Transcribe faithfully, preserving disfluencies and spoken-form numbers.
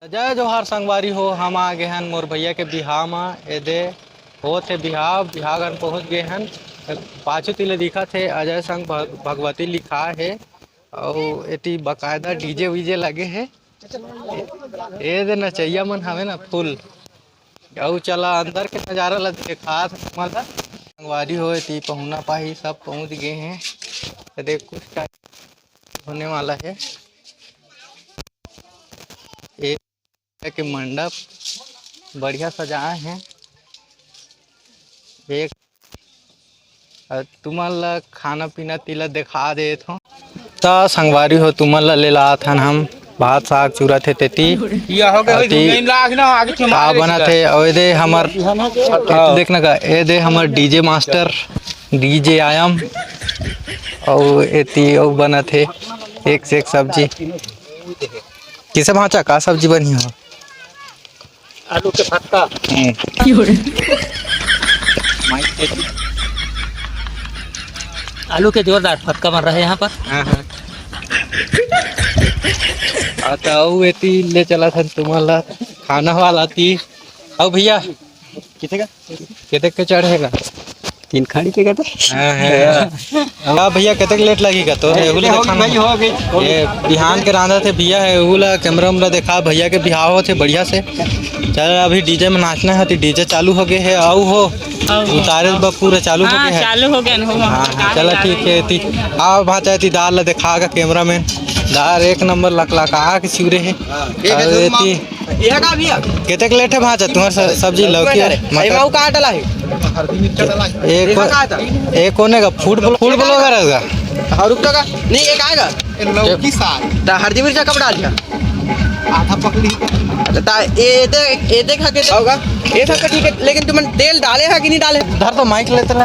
जय जोहार संगवारी हो, हम आ गे हन मोर भैया के बिहाव म। एदे होत हे बिहाव, बिहाव घर पहुँच गे हन। पाछू तिले दिखत हे अजय संग भग-, भगवती लिखा हे, अउ एती बकायदा डीजे वीजे लगे हे। एदे नचैया मन हवे ना फुल। अउ चला अंदर के नजारा ला देखा तुमन ला। संगवारी हो, एती पहुना पाही सब पहुँच गे हे। एदे कुछ टाइम होने वाला हे। एक के मंडप बढ़िया सजाए हे। एक, अ, तुमन ला खाना पीना तिला देखा देत हो। त संगवारी हो, तुमन ला ले लात हन हम भात साग चूरा थे तेती। ये हो गए, अति लाख ना आगे के का मारे बनत हे, अउ एदे हमर, हाँ। देखना का, एदे हमर डीजे मास्टर, डीजे आयम, अउ एती अउ बनत हे एक से एक सब्जी। किसे भांचा का सब्जी बनी हो? आलू के फटका। हम्म। आलू के जोरदार फटका बन रहा है यहाँ पर। हाँ, हाँ। आ, त अउ एती ले चला था तुम्हारा खाना वाला ती। अउ भैया, कितने का? कितने के चढ़ेगा? तीन खाड़ी के कहते? हाँ, हाँ। अब भैया, कतक लेट लगही का तो? एहू ला देखा ना। ये बिहान के रांधा थे भैया हे, एहू ला कैमरा उमरा देखा, भैया के बिहाव होत हे बढ़िया से। चल, अभी डीजे में नाचना हे, तो डीजे चालू हो गए हे। अउ हो, अउ हो। उतारे बर पूरा चालू हो हाँ, गए हे। चालू हो गए हो। हाँ, हाँ, चला, ठीक हे। ती, आओ भांचा, ती दार ला देखा का कैमरा मैन। दार एक नंबर लकलका के चिउरे हे। अउ एती ये का भैया? केतेक लेट हे भांचा तुम्हार स-, सब्जी लौकी अरे, मटर? एमा का डला हे? हल्दी मिर्चा डला हे। एक एमा का था? एक कोने का फूड ब्लॉ-, फूड ब्लॉगर हे का? और रुक तो का? नहीं, ये का हे का? ये लौकी साग। त हल्दी मिर्चा कब डाल दिया? आधा पकड़ी। त ये दे, ये देखा के होगा? ये सब तो ठीक है, लेकिन तुमन तेल डाले हा कि नहीं डाले? धर तो माइक लेते ना।